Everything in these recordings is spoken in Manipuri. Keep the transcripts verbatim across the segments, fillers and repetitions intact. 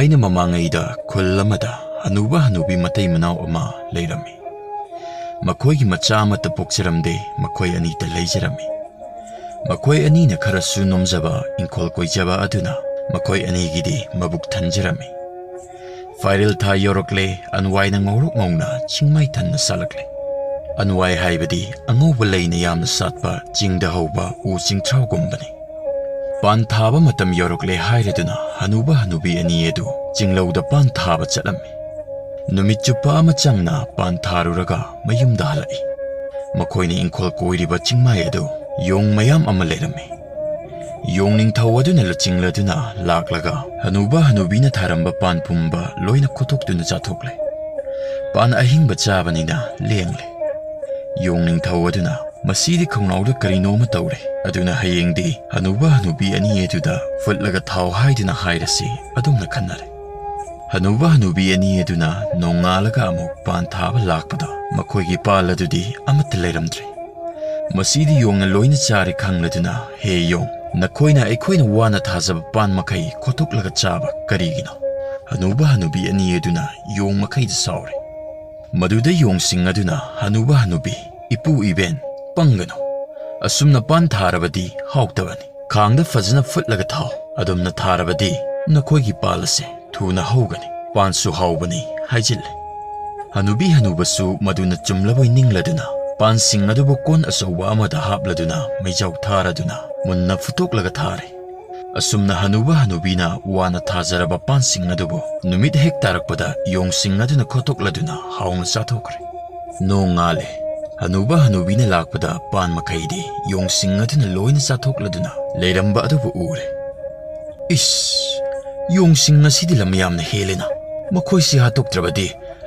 ꯊꯥꯏꯅ ꯃꯃꯥꯡꯉꯩꯗ ꯈꯨꯜ ꯑꯃꯗ ꯍꯅꯨꯕ ꯍꯅꯨꯕꯤ ꯃꯇꯩ ꯃꯅꯥꯎ ꯑꯃ ꯂꯩꯔꯝꯃꯤ꯫ ꯃꯈꯣꯏꯒꯤ ꯃꯆꯥ ꯑꯃꯠꯇ ꯄꯣꯛꯆꯔꯝꯗꯦ, ꯃꯈꯣꯏ ꯑꯅꯤꯇ ꯂꯩꯖꯔꯝꯃꯤ꯫ ꯃꯈꯣꯏ ꯑꯅꯤꯅ ꯈꯔꯁꯨ ꯅꯣꯝꯖꯕ ꯏꯪꯈꯣꯜ ꯀꯣꯏꯖꯕ ꯑꯗꯨꯅ ꯃꯈꯣꯏ ꯑꯅꯤꯒꯤꯗꯤ ꯃꯕꯨꯛ ꯊꯟꯖꯔꯝꯃꯤ꯫ ꯐꯥꯏꯔꯦꯜ ꯊꯥ ꯌꯧꯔꯛꯂꯦ, ꯑꯟꯋꯥꯏꯅ ꯉꯧꯔꯣꯛ ꯉꯧꯅ ꯆꯤꯡꯃꯥꯏ ꯊꯟꯅ ꯁꯥꯠꯂꯛꯂꯦ꯫ ꯑꯟꯋꯥꯏ ꯍꯥꯏꯕꯗꯤ ꯑꯉꯧꯕ ꯂꯩꯅ ꯌꯥꯝꯅ ꯁꯥꯠꯄ ꯆꯤꯡꯗ ꯍꯧꯕ ꯎ ꯆꯤꯡꯊ꯭ꯔꯥꯎꯒꯨꯝꯕꯅꯤ꯫ ꯄꯥꯟ ꯊꯥꯕ ꯃꯇꯝ ꯌꯧꯔꯛꯂꯦ ꯍꯥꯏꯔꯗꯨꯅ ꯍꯅꯨꯕ ꯍꯅꯨꯕꯤ ꯑꯅꯤ ꯑꯗꯨ ꯆꯤꯡꯂꯧꯗ ꯄꯥꯟ ꯊꯥꯕ ꯆꯠꯂꯝꯃꯤ꯫ ꯅꯨꯃꯤꯠ ꯆꯨꯞꯄ ꯑꯃ ꯆꯪꯅ ꯄꯥꯟ ꯊꯥꯔꯨꯔꯒ ꯃꯌꯨꯝꯗ ꯍꯜꯂꯛꯏ꯫ ꯃꯈꯣꯏꯅ ꯏꯪꯈꯣꯜ ꯀꯣꯏꯔꯤꯕ ꯆꯤꯡꯃꯥꯏ ꯑꯗꯨ ꯌꯣꯡ ꯃꯌꯥꯝ ꯑꯃ ꯂꯩꯔꯝꯃꯤ꯫ ꯌꯣꯡ ꯅꯤꯡꯊꯧ ꯑꯗꯨꯅ ꯂꯨꯆꯤꯡꯂꯗꯨꯅ ꯂꯥꯛꯂꯒ ꯍꯅꯨꯕ ꯍꯅꯨꯕꯤꯅ ꯊꯥꯔꯝꯕ ꯄꯥꯟ ꯄꯨꯝꯕ ꯂꯣꯏꯅ ꯈꯣꯠꯇꯣꯛꯇꯨꯅ ꯆꯥꯊꯣꯛꯂꯦ꯫ ꯄꯥꯟ ꯑꯍꯤꯡꯕ ꯆꯥꯕꯅꯤꯅ ꯂꯦꯡꯂꯦ꯫ ꯌꯣꯡ ꯅꯤꯡꯊꯧ ꯑꯗꯨꯅ ꯃꯁꯤꯗꯤ ꯈꯣꯡꯅꯥꯎꯗ ꯀꯔꯤꯅꯣꯃ ꯇꯧꯔꯦ, ꯑꯗꯨꯅ ꯍꯌꯦꯡꯗꯤ ꯍꯅꯨꯕ ꯍꯅꯨꯕꯤ ꯑꯅꯤ ꯑꯗꯨꯗ ꯐꯨꯠꯂꯒ ꯊꯥꯎ ꯍꯥꯏꯗꯨꯅ ꯍꯥꯏꯔꯁꯤ ꯑꯗꯨꯝꯅ ꯈꯟꯅꯔꯦ꯫ ꯍꯅꯨꯕ ꯍꯅꯨꯕꯤ ꯑꯅꯤ ꯑꯗꯨꯅ ꯅꯣꯡꯉꯥꯜꯂꯒ ꯑꯃꯨꯛ ꯄꯥꯟ ꯊꯥꯕ ꯂꯥꯛꯄꯗ ꯃꯈꯣꯏꯒꯤ ꯄꯥꯜ ꯑꯗꯨꯗꯤ ꯑꯃꯠꯇ ꯂꯩꯔꯝꯗ꯭ꯔꯦ꯫ ꯃꯁꯤꯗꯤ ꯌꯣꯡꯅ ꯂꯣꯏꯅ ꯆꯥꯔꯦ ꯈꯪꯂꯗꯨꯅ, "ꯍꯦ ꯌꯣꯡ, ꯅꯈꯣꯏꯅ ꯑꯩꯈꯣꯏꯅ ꯋꯥꯅ ꯊꯥꯖꯕ ꯄꯥꯟ ꯃꯈꯩ ꯈꯣꯠꯇꯣꯛꯂꯒ ꯆꯥꯕ ꯀꯔꯤꯒꯤꯅꯣ?" ꯍꯅꯨꯕ ꯍꯅꯨꯕꯤ ꯑꯅꯤ ꯑꯗꯨꯅ ꯌꯣꯡ ꯃꯈꯩꯗ ꯁꯥꯎꯔꯦ꯫ ꯃꯗꯨꯗ ꯌꯣꯡꯁꯤꯡ ꯑꯗꯨꯅ ꯍꯅꯨꯕ ꯍꯅꯨꯕꯤ, "ꯏꯄꯨ ꯏꯕꯦꯟ, ꯄꯪꯒꯅꯨ꯫ ꯑꯁꯨꯝꯅ ꯄꯥꯟ ꯊꯥꯔꯕꯗꯤ ꯍꯥꯎꯇꯕꯅꯤ꯫ ꯈꯥꯡꯗ ꯐꯖꯅ ꯐꯨꯠꯂꯒ ꯊꯥꯎ꯫ ꯑꯗꯨꯝꯅ ꯊꯥꯔꯕꯗꯤ ꯅꯈꯣꯏꯒꯤ ꯄꯥꯜ ꯑꯁꯦ ꯊꯨꯅ ꯍꯧꯒꯅꯤ꯫ ꯄꯥꯟꯁꯨ ꯍꯥꯎꯕꯅꯤ" ꯍꯥꯏꯖꯤꯜꯂꯦ꯫ ꯍꯅꯨꯕꯤ ꯍꯅꯨꯕꯁꯨ ꯃꯗꯨꯅ ꯆꯨꯝꯂꯕꯣꯏ ꯅꯤꯡꯂꯗꯨꯅ ꯄꯥꯟꯁꯤꯡ ꯑꯗꯨꯕꯨ ꯀꯣꯟ ꯑꯆꯧꯕ ꯑꯃꯗ ꯍꯥꯞꯂꯗꯨꯅ ꯃꯩꯖꯥꯎ ꯊꯥꯔꯗꯨꯅ ꯃꯨꯟꯅ ꯐꯨꯠꯇꯣꯛꯂꯒ ꯊꯥꯔꯦ꯫ ꯑꯁꯨꯝꯅ ꯍꯅꯨꯕ ꯍꯅꯨꯕꯤꯅ ꯋꯥꯅ ꯊꯥꯖꯔꯕ ꯄꯥꯟꯁꯤꯡ ꯑꯗꯨꯕꯨ ꯅꯨꯃꯤꯠ ꯍꯦꯛ ꯇꯥꯔꯛꯄꯗ ꯌꯣꯡꯁꯤꯡ ꯑꯗꯨꯅ ꯈꯣꯠꯇꯣꯛꯂꯗꯨꯅ ꯍꯥꯎꯅ ꯆꯥꯊꯣꯛꯈ꯭ꯔꯦ꯫ ꯅꯣꯡꯉꯥꯜꯂꯦ꯫ ꯍꯅꯨꯕ ꯍꯅꯨꯕꯤꯅ ꯂꯥꯛꯄꯗ ꯄꯥꯟ ꯃꯈꯩꯗꯤ ꯌꯣꯡꯁꯤꯡ ꯑꯗꯨꯅ ꯂꯣꯏꯅ ꯆꯥꯊꯣꯛꯂꯗꯨꯅ ꯂꯩꯔꯝꯕ ꯑꯗꯨꯕꯨ ꯎꯔꯦ꯫ "ꯏꯁ, ꯌꯣꯡꯁꯤꯡ ꯑꯁꯤꯗꯤ ꯂꯝ ꯌꯥꯝꯅ ꯍꯦꯜꯂꯦꯅ꯫ ꯃꯈꯣꯏꯁꯤ ꯍꯥꯠꯇꯣꯛꯇ꯭ꯔꯕꯗꯤ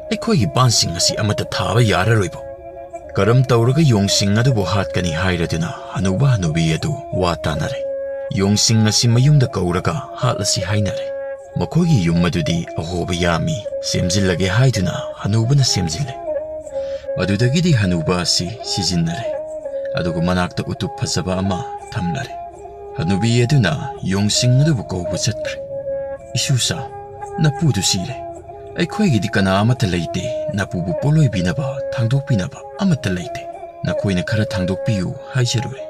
ꯑꯩꯈꯣꯏꯒꯤ ꯄꯥꯟꯁꯤꯡ ꯑꯁꯤ ꯑꯃꯠꯇ ꯊꯥꯕ ꯌꯥꯔꯔꯣꯏꯕꯣ꯫ ꯀꯔꯝ ꯇꯧꯔꯒ ꯌꯣꯡꯁꯤꯡ ꯑꯗꯨꯕꯨ ꯍꯥꯠꯀꯅꯤ?" ꯍꯥꯏꯔꯗꯨꯅ ꯍꯅꯨꯕ ꯍꯅꯨꯕꯤ ꯑꯗꯨ ꯋꯥ ꯇꯥꯅꯔꯦ꯫ ꯌꯣꯡꯁꯤꯡ ꯑꯁꯤ ꯃꯌꯨꯝꯗ ꯀꯧꯔꯒ ꯍꯥꯠꯂꯁꯤ ꯍꯥꯏꯅꯔꯦ꯫ ꯃꯈꯣꯏꯒꯤ ꯌꯨꯝ ꯑꯗꯨꯗꯤ ꯑꯍꯣꯕ ꯌꯥꯝꯃꯤ, ꯁꯦꯝꯖꯤꯜꯂꯒꯦ ꯍꯥꯏꯗꯨꯅ ꯍꯅꯨꯕꯅ ꯁꯦꯝꯖꯤꯜꯂꯦ꯫ ꯃꯗꯨꯗꯒꯤꯗꯤ ꯍꯅꯨꯕ ꯑꯁꯤ ꯁꯤꯖꯤꯟꯅꯔꯦ, ꯑꯗꯨꯒ ꯃꯅꯥꯛꯇ ꯎꯇꯨꯞ ꯐꯖꯕ ꯑꯃ ꯊꯝꯂꯔꯦ꯫ ꯍꯅꯨꯕꯤ ꯑꯗꯨꯅ ꯌꯣꯡꯁꯤꯡ ꯑꯗꯨꯕꯨ ꯀꯧꯕ ꯆꯠꯈ꯭ꯔꯦ꯫ "ꯏꯁꯨꯁꯥ, "ꯅꯄꯨꯗꯨ ꯁꯤꯔꯦ꯫ ꯑꯩꯈꯣꯏꯒꯤꯗꯤ ꯀꯅꯥ ꯑꯃꯠꯇ ꯂꯩꯇꯦ꯫ ꯅꯄꯨꯕꯨ ꯄꯣꯠꯂꯣꯏꯕꯤꯅꯕ, ꯊꯥꯡꯗꯣꯛꯄꯤꯅꯕ ꯑꯃꯠꯇ ꯂꯩꯇꯦ꯫ ꯅꯈꯣꯏꯅ ꯈꯔ ꯊꯥꯡꯗꯣꯛꯄꯤꯌꯨ ꯍꯥꯏꯖꯔꯨꯔꯦ"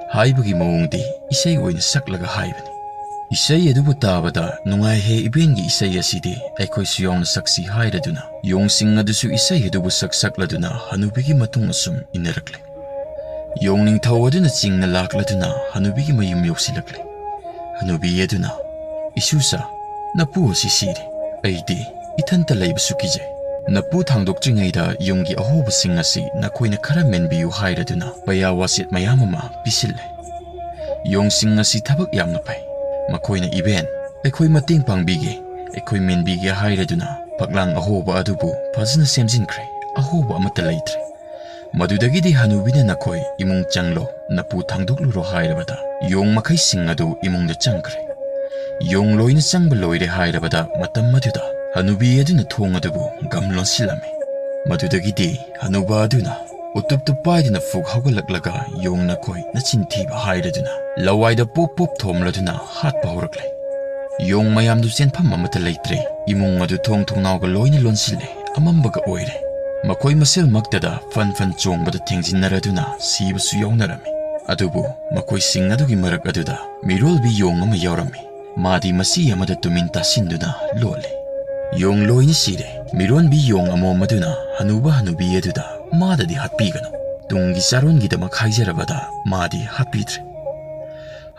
ꯍꯥꯏꯕꯒꯤ ꯃꯑꯣꯡꯗꯤ ꯏꯁꯩ ꯑꯣꯏꯅ ꯁꯛꯂꯒ ꯍꯥꯏꯕꯅꯤ꯫ ꯏꯁꯩ ꯑꯗꯨꯕꯨ ꯇꯥꯕꯗ "ꯅꯨꯡꯉꯥꯏꯍꯦ ꯏꯕꯦꯟꯒꯤ ꯏꯁꯩ ꯑꯁꯤꯗꯤ, ꯑꯩꯈꯣꯏꯁꯨ ꯌꯥꯎꯅ ꯁꯛꯁꯤ" ꯍꯥꯏꯔꯗꯨꯅ ꯌꯣꯡꯁꯤꯡ ꯑꯗꯨꯁꯨ ꯏꯁꯩ ꯑꯗꯨꯕꯨ ꯁꯛ ꯁꯛꯂꯗꯨꯅ ꯍꯅꯨꯕꯤꯒꯤ ꯃꯇꯨꯡ ꯑꯁꯨꯝ ꯏꯟꯅꯔꯛꯂꯦ꯫ ꯌꯣꯡ ꯅꯤꯡꯊꯧ ꯑꯗꯨꯅ ꯆꯤꯡꯅ ꯂꯥꯛꯂꯗꯨꯅ ꯍꯅꯨꯕꯤꯒꯤ ꯃꯌꯨꯝ ꯌꯧꯁꯤꯜꯂꯛꯂꯦ꯫ ꯍꯅꯨꯕꯤ ꯑꯗꯨꯅ, "ꯏꯁꯨꯁꯥ, ꯅꯄꯨ ꯑꯁꯤ ꯁꯤꯔꯦ꯫ ꯑꯩꯗꯤ ꯏꯊꯟꯇ ꯂꯩꯕꯁꯨ ꯀꯤꯖꯩ꯫ ꯅꯄꯨ ꯊꯥꯡꯗꯣꯛꯇ꯭ꯔꯤꯉꯩꯗ ꯌꯨꯝꯒꯤ ꯑꯍꯣꯕꯁꯤꯡ ꯑꯁꯤ ꯅꯈꯣꯏꯅ ꯈꯔ ꯃꯦꯟꯕꯤꯌꯨ" ꯍꯥꯏꯔꯗꯨꯅ ꯄꯩꯌꯥ ꯋꯥꯆꯦꯠ ꯃꯌꯥꯝ ꯑꯃ ꯄꯤꯁꯤꯜꯂꯦ꯫ ꯌꯣꯡꯁꯤꯡ ꯑꯁꯤ ꯊꯕꯛ ꯌꯥꯝꯅ ꯐꯩ꯫ ꯃꯈꯣꯏꯅ "ꯏꯕꯦꯟ, ꯑꯩꯈꯣꯏ ꯃꯇꯦꯡ ꯄꯥꯡꯕꯤꯒꯦ, ꯑꯩꯈꯣꯏ ꯃꯦꯟꯕꯤꯒꯦ" ꯍꯥꯏꯔꯗꯨꯅ ꯐꯛꯂꯥꯡ ꯑꯍꯣꯕ ꯑꯗꯨꯕꯨ ꯐꯖꯅ ꯁꯦꯝꯖꯤꯟꯈ꯭ꯔꯦ꯫ ꯑꯍꯣꯕ ꯑꯃꯠꯇ ꯂꯩꯇ꯭ꯔꯦ꯫ ꯃꯗꯨꯗꯒꯤꯗꯤ ꯍꯅꯨꯕꯤꯅ "ꯅꯈꯣꯏ ꯏꯃꯨꯡ ꯆꯪꯂꯣ, ꯅꯄꯨ ꯊꯥꯡꯗꯣꯛꯂꯨꯔꯣ" ꯍꯥꯏꯔꯕꯗ ꯌꯣꯡ ꯃꯈꯩꯁꯤꯡ ꯑꯗꯨ ꯏꯃꯨꯡꯗ ꯆꯪꯈ꯭ꯔꯦ꯫ ꯌꯣꯡ ꯂꯣꯏꯅ ꯆꯪꯕ ꯂꯣꯏꯔꯦ ꯍꯥꯏꯔꯕꯗ ꯃꯇꯝ ꯑꯗꯨꯗ ꯍꯅꯨꯕꯤ ꯑꯗꯨꯅ ꯊꯣꯡ ꯑꯗꯨꯕꯨ ꯒꯝ ꯂꯣꯟꯁꯤꯜꯂꯝꯃꯤ꯫ ꯃꯗꯨꯗꯒꯤꯗꯤ ꯍꯅꯨꯕ ꯑꯗꯨꯅ ꯎꯇꯨꯞꯇꯨ ꯄꯥꯏꯗꯨꯅ ꯐꯨꯛ ꯍꯧꯒꯠꯂꯛꯂꯒ ꯌꯣꯡ "ꯅꯈꯣꯏ ꯅꯆꯤꯟ ꯊꯤꯕ" ꯍꯥꯏꯔꯗꯨꯅ ꯂꯋꯥꯏꯗ ꯄꯣꯞ ꯄꯣꯞ ꯊꯣꯝꯂꯗꯨꯅ ꯍꯥꯠꯄ ꯍꯧꯔꯛꯂꯦ꯫ ꯌꯣꯡ ꯃꯌꯥꯝꯗꯨ ꯆꯦꯟꯐꯝ ꯑꯃꯠꯇ ꯂꯩꯇ꯭ꯔꯦ꯫ ꯏꯃꯨꯡ ꯑꯗꯨ ꯊꯣꯡ ꯊꯣꯡꯅꯥꯎꯒ ꯂꯣꯏꯅ ꯂꯣꯟꯁꯤꯜꯂꯦ꯫ ꯑꯃꯝꯕꯒ ꯑꯣꯏꯔꯦ꯫ ꯃꯈꯣꯏ ꯃꯁꯦꯜꯃꯛꯇꯗ ꯐꯟ ꯐꯟ ꯆꯣꯡꯕꯗ ꯊꯦꯡꯖꯤꯟꯅꯔꯗꯨꯅ ꯁꯤꯕꯁꯨ ꯌꯥꯎꯅꯔꯝꯃꯤ꯫ ꯑꯗꯨꯕꯨ ꯃꯈꯣꯏꯁꯤꯡ ꯑꯗꯨꯒꯤ ꯃꯔꯛ ꯑꯗꯨꯗ ꯃꯤꯔꯣꯜꯕꯤ ꯌꯣꯡ ꯑꯃ ꯌꯥꯎꯔꯝꯃꯤ꯫ ꯃꯥꯗꯤ ꯃꯆꯤ ꯑꯃꯗ ꯇꯨꯃꯤꯟ ꯇꯥꯁꯤꯟꯗꯨꯅ ꯂꯣꯠꯂꯦ꯫ ꯌꯣꯡ ꯂꯣꯏꯅ ꯁꯤꯔꯦ꯫ ꯃꯤꯔꯣꯟꯕꯤ ꯌꯣꯡ ꯑꯃꯣꯝ ꯑꯗꯨꯅ ꯍꯅꯨꯕ ꯍꯅꯨꯕꯤ ꯑꯗꯨꯗ "ꯃꯥꯗꯗꯤ ꯍꯥꯠꯄꯤꯒꯅꯨ꯫ ꯇꯨꯡꯒꯤ ꯆꯥꯔꯣꯟꯒꯤꯗꯃꯛ" ꯍꯥꯏꯖꯔꯕꯗ ꯃꯥꯗꯤ ꯍꯥꯠꯄꯤꯗ꯭ꯔꯦ꯫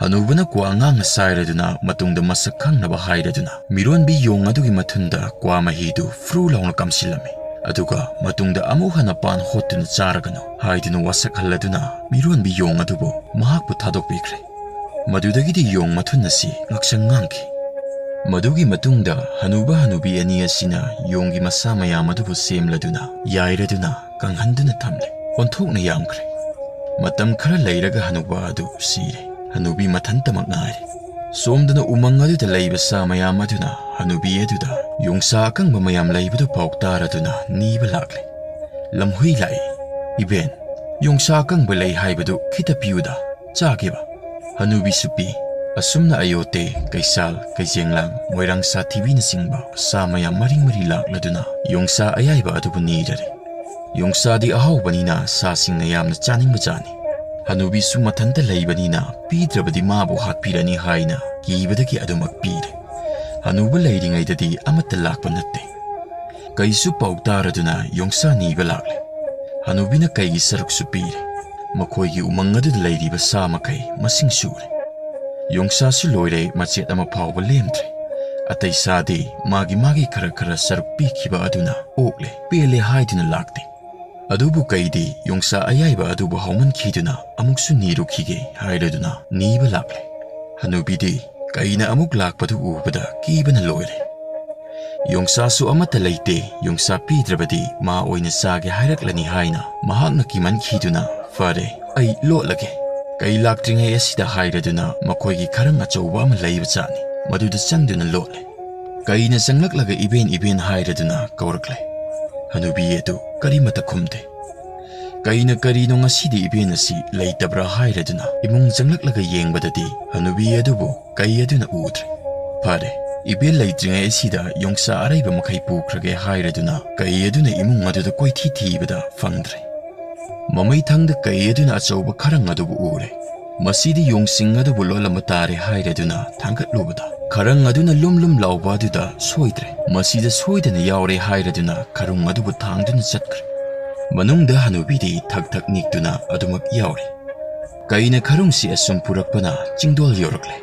ꯍꯅꯨꯕꯅ ꯀ꯭ꯋꯥ ꯉꯥꯡꯅ ꯆꯥꯏꯔꯗꯨꯅ ꯃꯇꯨꯡꯗ ꯃꯁꯛ ꯈꯪꯅꯕ ꯍꯥꯏꯔꯗꯨꯅ ꯃꯤꯔꯣꯟꯕꯤ ꯌꯣꯡ ꯑꯗꯨꯒꯤ ꯃꯊꯨꯟꯗ ꯀ꯭ꯋꯥ ꯃꯍꯤꯗꯨ ꯐ꯭ꯔꯨ ꯂꯥꯎꯅ ꯀꯥꯝꯁꯤꯜꯂꯝꯃꯤ꯫ ꯑꯗꯨꯒ ꯃꯇꯨꯡꯗ ꯑꯃꯨꯛ ꯍꯟꯅ ꯄꯥꯟ ꯍꯣꯠꯇꯨꯅ ꯆꯥꯔꯒꯅꯨ ꯍꯥꯏꯗꯨꯅ ꯋꯥꯁꯛꯍꯜꯂꯗꯨꯅ ꯃꯤꯔꯣꯟꯕꯤ ꯌꯣꯡ ꯑꯗꯨꯕꯨ ꯃꯍꯥꯛꯄꯨ ꯊꯥꯗꯣꯛꯄꯤꯈ꯭ꯔꯦ꯫ ꯃꯗꯨꯗꯒꯤꯗꯤ ꯌꯣꯡ ꯃꯊꯨꯟ ꯑꯁꯤ ꯉꯛꯁꯪ ꯉꯥꯡꯈꯤ꯫ ꯃꯗꯨꯒꯤ ꯃꯇꯨꯡꯗ ꯍꯅꯨꯕ ꯍꯅꯨꯕꯤ ꯑꯅꯤ ꯑꯁꯤꯅ ꯌꯣꯡꯒꯤ ꯃꯁꯥ ꯃꯌꯥꯝ ꯑꯗꯨꯕꯨ ꯁꯦꯝꯂꯗꯨꯅ, ꯌꯥꯏꯔꯗꯨꯅ, ꯀꯪꯍꯟꯗꯨꯅ ꯊꯝꯂꯦ꯫ ꯑꯣꯟꯊꯣꯛꯅ ꯌꯥꯝꯈ꯭ꯔꯦ꯫ ꯃꯇꯝ ꯈꯔ ꯂꯩꯔꯒ ꯍꯅꯨꯕ ꯑꯗꯨ ꯁꯤꯔꯦ꯫ ꯍꯅꯨꯕꯤ ꯃꯊꯟꯇꯃꯛ ꯉꯥꯏꯔꯦ꯫ ꯁꯣꯝꯗꯅ ꯎꯃꯪ ꯑꯗꯨꯗ ꯂꯩꯕ ꯁꯥ ꯃꯌꯥꯝ ꯑꯗꯨꯅ ꯍꯅꯨꯕꯤ ꯑꯗꯨꯗ ꯌꯣꯡꯁꯥ ꯑꯀꯪꯕ ꯃꯌꯥꯝ ꯂꯩꯕꯗꯨ ꯄꯥꯎ ꯇꯥꯔꯗꯨꯅ ꯅꯤꯕ ꯂꯥꯛꯂꯦ꯫ "ꯂꯝꯍꯨꯏ ꯂꯥꯛꯏ꯫ ꯏꯕꯦꯟ, ꯌꯣꯡꯁꯥ ꯑꯀꯪꯕ ꯂꯩ ꯍꯥꯏꯕꯗꯨ ꯈꯤꯇ ꯄꯤꯌꯨꯗ, ꯆꯥꯒꯦꯕ"꯫ ꯍꯅꯨꯕꯤꯁꯨ ꯄꯤ꯫ ꯑꯁꯨꯝꯅ ꯑꯌꯣꯇꯦ, ꯀꯩꯁꯥꯜ, ꯀꯩꯖꯦꯡꯂꯥꯡ, ꯃꯣꯏꯔꯥꯡ ꯁꯥꯊꯤꯕꯤꯅꯆꯤꯡꯕ ꯁꯥ ꯃꯌꯥꯝ ꯃꯔꯤ ꯃꯔꯤ ꯂꯥꯛꯂꯗꯨꯅ ꯌꯣꯡꯁꯥ ꯑꯌꯥꯏꯕ ꯑꯗꯨꯕꯨ ꯅꯤꯔꯔꯦ꯫ ꯌꯣꯡꯁꯥꯗꯤ ꯑꯍꯥꯎꯕꯅꯤꯅ ꯁꯥꯁꯤꯡꯅ ꯌꯥꯝꯅ ꯆꯥꯅꯤꯡꯕꯖꯥꯠꯅꯤ꯫ ꯍꯅꯨꯕꯤꯁꯨ ꯃꯊꯟꯇ ꯂꯩꯕꯅꯤꯅ ꯄꯤꯗ꯭ꯔꯕꯗꯤ ꯃꯥꯕꯨ ꯍꯥꯠꯄꯤꯔꯅꯤ ꯍꯥꯏꯅ ꯀꯤꯕꯗꯒꯤ ꯑꯗꯨꯃꯛ ꯄꯤꯔꯦ꯫ ꯍꯅꯨꯕ ꯂꯩꯔꯤꯉꯩꯗꯗꯤ ꯑꯃꯠꯇ ꯂꯥꯛꯄ ꯅꯠꯇꯦ꯫ ꯀꯩꯁꯨ ꯄꯥꯎ ꯇꯥꯔꯗꯨꯅ ꯌꯣꯡꯁꯥ ꯅꯤꯕ ꯂꯥꯛꯂꯦ꯫ ꯍꯅꯨꯕꯤꯅ ꯀꯩꯒꯤ ꯁꯔꯨꯛꯁꯨ ꯄꯤꯔꯦ꯫ ꯃꯈꯣꯏꯒꯤ ꯎꯃꯪ ꯑꯗꯨꯗ ꯂꯩꯔꯤꯕ ꯁꯥ ꯃꯈꯩ ꯃꯁꯤꯡ ꯁꯨꯔꯦ꯫ ꯌꯣꯡꯁꯥꯁꯨ ꯂꯣꯏꯔꯦ, ꯃꯆꯦꯠ ꯑꯃ ꯐꯥꯎꯕ ꯂꯦꯝꯗ꯭ꯔꯦ꯫ ꯑꯇꯩ ꯁꯥꯗꯤ ꯃꯥꯒꯤ ꯃꯥꯒꯤ ꯈꯔ ꯈꯔ ꯁꯔꯨꯛ ꯄꯤꯈꯤꯕ ꯑꯗꯨꯅ ꯑꯣꯛꯂꯦ, ꯄꯦꯜꯂꯦ ꯍꯥꯏꯗꯨꯅ ꯂꯥꯛꯇꯦ꯫ ꯑꯗꯨꯕꯨ ꯀꯩꯗꯤ ꯌꯣꯡꯁꯥ ꯑꯌꯥꯏꯕ ꯑꯗꯨꯕꯨ ꯍꯥꯎꯃꯟꯈꯤꯗꯨꯅ ꯑꯃꯨꯛꯁꯨ ꯅꯤꯔꯨꯈꯤꯒꯦ ꯍꯥꯏꯔꯗꯨꯅ ꯅꯤꯕ ꯂꯥꯛꯂꯦ꯫ ꯍꯅꯨꯕꯤꯗꯤ ꯀꯩꯅ ꯑꯃꯨꯛ ꯂꯥꯛꯄꯗꯨ ꯎꯕꯗ ꯀꯤꯕꯅ ꯂꯣꯏꯔꯦ꯫ ꯌꯣꯡꯁꯥꯁꯨ ꯑꯃꯠꯇ ꯂꯩꯇꯦ, ꯌꯣꯡꯁꯥ ꯄꯤꯗ꯭ꯔꯕꯗꯤ ꯃꯥ ꯑꯣꯏꯅ ꯆꯥꯒꯦ ꯍꯥꯏꯔꯛꯂꯅꯤ ꯍꯥꯏꯅ ꯃꯍꯥꯛꯅ ꯀꯤꯃꯟꯈꯤꯗꯨꯅ, "ꯐꯔꯦ, ꯑꯩ ꯂꯣꯠꯂꯒꯦ꯫ ꯀꯩ ꯂꯥꯛꯇ꯭ꯔꯤꯉꯩ ꯑꯁꯤꯗ" ꯍꯥꯏꯔꯗꯨꯅ ꯃꯈꯣꯏꯒꯤ ꯈꯔꯪ ꯑꯆꯧꯕ ꯑꯃ ꯂꯩꯕ ꯖꯥꯠꯅꯤ, ꯃꯗꯨꯗ ꯆꯪꯗꯨꯅ ꯂꯣꯠꯂꯦ꯫ ꯀꯩꯅ ꯆꯪꯂꯛꯂꯒ "ꯏꯕꯦꯟ, ꯏꯕꯦꯟ" ꯍꯥꯏꯔꯗꯨꯅ ꯀꯧꯔꯛꯂꯦ꯫ ꯍꯅꯨꯕꯤ ꯑꯗꯨ ꯀꯔꯤꯃꯠꯇ ꯈꯨꯝꯗꯦ꯫ ꯀꯩꯅ "ꯀꯔꯤꯅꯣ ꯉꯁꯤꯗꯤ ꯏꯕꯦꯟ ꯑꯁꯤ ꯂꯩꯇꯕ꯭ꯔꯥ?" ꯍꯥꯏꯔꯗꯨꯅ ꯏꯃꯨꯡ ꯆꯪꯂꯛꯂꯒ ꯌꯦꯡꯕꯗꯗꯤ ꯍꯅꯨꯕꯤ ꯑꯗꯨꯕꯨ ꯀꯩ ꯑꯗꯨꯅ ꯎꯗ꯭ꯔꯦ꯫ "ꯐꯔꯦ, ꯏꯕꯦꯟ ꯂꯩꯇ꯭ꯔꯤꯉꯩ ꯑꯁꯤꯗ ꯌꯣꯡꯁꯥ ꯑꯔꯩꯕ ꯃꯈꯩ ꯄꯨꯈ꯭ꯔꯒꯦ" ꯍꯥꯏꯔꯗꯨꯅ ꯀꯩ ꯑꯗꯨꯅ ꯏꯃꯨꯡ ꯑꯗꯨꯗ ꯀꯣꯏꯊꯤ ꯊꯤꯕꯗ ꯐꯪꯗ꯭ꯔꯦ꯫ ꯃꯃꯩꯊꯪꯗ ꯀꯩ ꯑꯗꯨꯅ ꯑꯆꯧꯕ ꯈꯔꯪ ꯑꯗꯨꯕꯨ ꯎꯔꯦ꯫ "ꯃꯁꯤꯗꯤ ꯌꯣꯡꯁꯤꯡ ꯑꯗꯨꯕꯨ ꯂꯣꯠꯂꯝꯕ ꯇꯥꯔꯦ" ꯍꯥꯏꯔꯗꯨꯅ ꯊꯥꯡꯒꯠꯂꯨꯕꯗ ꯈꯔꯪ ꯑꯗꯨꯅ ꯂꯨꯝ ꯂꯨꯝ ꯂꯥꯎꯕ ꯑꯗꯨꯗ ꯁꯣꯏꯗ꯭ꯔꯦ꯫ "ꯃꯁꯤꯗ ꯁꯣꯏꯗꯅ ꯌꯥꯎꯔꯦ" ꯍꯥꯏꯔꯗꯨꯅ ꯈꯔꯨꯡ ꯑꯗꯨꯕꯨ ꯊꯥꯡꯗꯨꯅ ꯆꯠꯈ꯭ꯔꯦ꯫ ꯃꯅꯨꯡꯗ ꯍꯅꯨꯕꯤꯗꯤ ꯊꯛ ꯊꯛ ꯅꯤꯛꯇꯨꯅ ꯑꯗꯨꯃꯛ ꯌꯥꯎꯔꯦ꯫ ꯀꯩꯅ ꯈꯔꯨꯡꯁꯤ ꯑꯁꯨꯝ ꯄꯨꯔꯛꯄꯅ ꯆꯤꯡꯗꯣꯜ ꯌꯧꯔꯛꯂꯦ꯫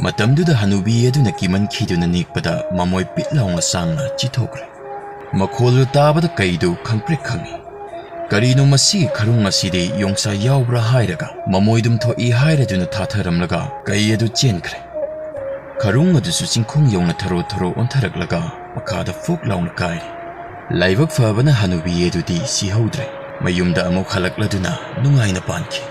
ꯃꯇꯝꯗꯨꯗ ꯍꯅꯨꯕꯤ ꯑꯗꯨꯅ ꯀꯤꯃꯟꯈꯤꯗꯨꯅ ꯅꯤꯛꯄꯗ ꯃꯃꯣꯏ ꯄꯤꯠ ꯂꯥꯎꯅ ꯁꯥꯡꯅ ꯆꯤꯊꯣꯛꯈ꯭ꯔꯦ꯫ ꯃꯈꯣꯜꯗꯨ ꯇꯥꯕꯗ ꯀꯩꯗꯨ ꯈꯪꯄ꯭ꯔꯦꯛ ꯈꯪꯏ꯫ "ꯀꯔꯤꯅꯣ ꯃꯁꯤꯒꯤ ꯈꯔꯨꯡ ꯑꯁꯤꯗꯤ ꯌꯣꯡꯁꯥ ꯌꯥꯎꯕ꯭ꯔꯥ?" ꯍꯥꯏꯔꯒ ꯃꯃꯣꯏꯗꯨꯝ ꯊꯣꯛꯏ ꯍꯥꯏꯔꯗꯨꯅ ꯊꯥꯊꯔꯝꯂꯒ ꯀꯩ ꯑꯗꯨ ꯆꯦꯟꯈ꯭ꯔꯦ꯫ ꯈꯔꯨꯡ ꯑꯗꯨꯁꯨ ꯆꯤꯡꯈꯣꯡ ꯌꯧꯅ ꯊꯔꯣ ꯊꯔꯣ ꯑꯣꯟꯊꯔꯛꯂꯒ ꯃꯈꯥꯗ ꯐꯨꯛ ꯂꯥꯎꯅ ꯀꯥꯏꯔꯦ꯫ ꯂꯥꯏꯕꯛ ꯐꯕꯅ ꯍꯅꯨꯕꯤ ꯑꯗꯨꯗꯤ ꯁꯤꯍꯧꯗ꯭ꯔꯦ꯫ ꯃꯌꯨꯝꯗ ꯑꯃꯨꯛ ꯍꯜꯂꯛꯂꯗꯨꯅ ꯅꯨꯡꯉꯥꯏꯅ ꯄꯥꯟꯈꯤ꯫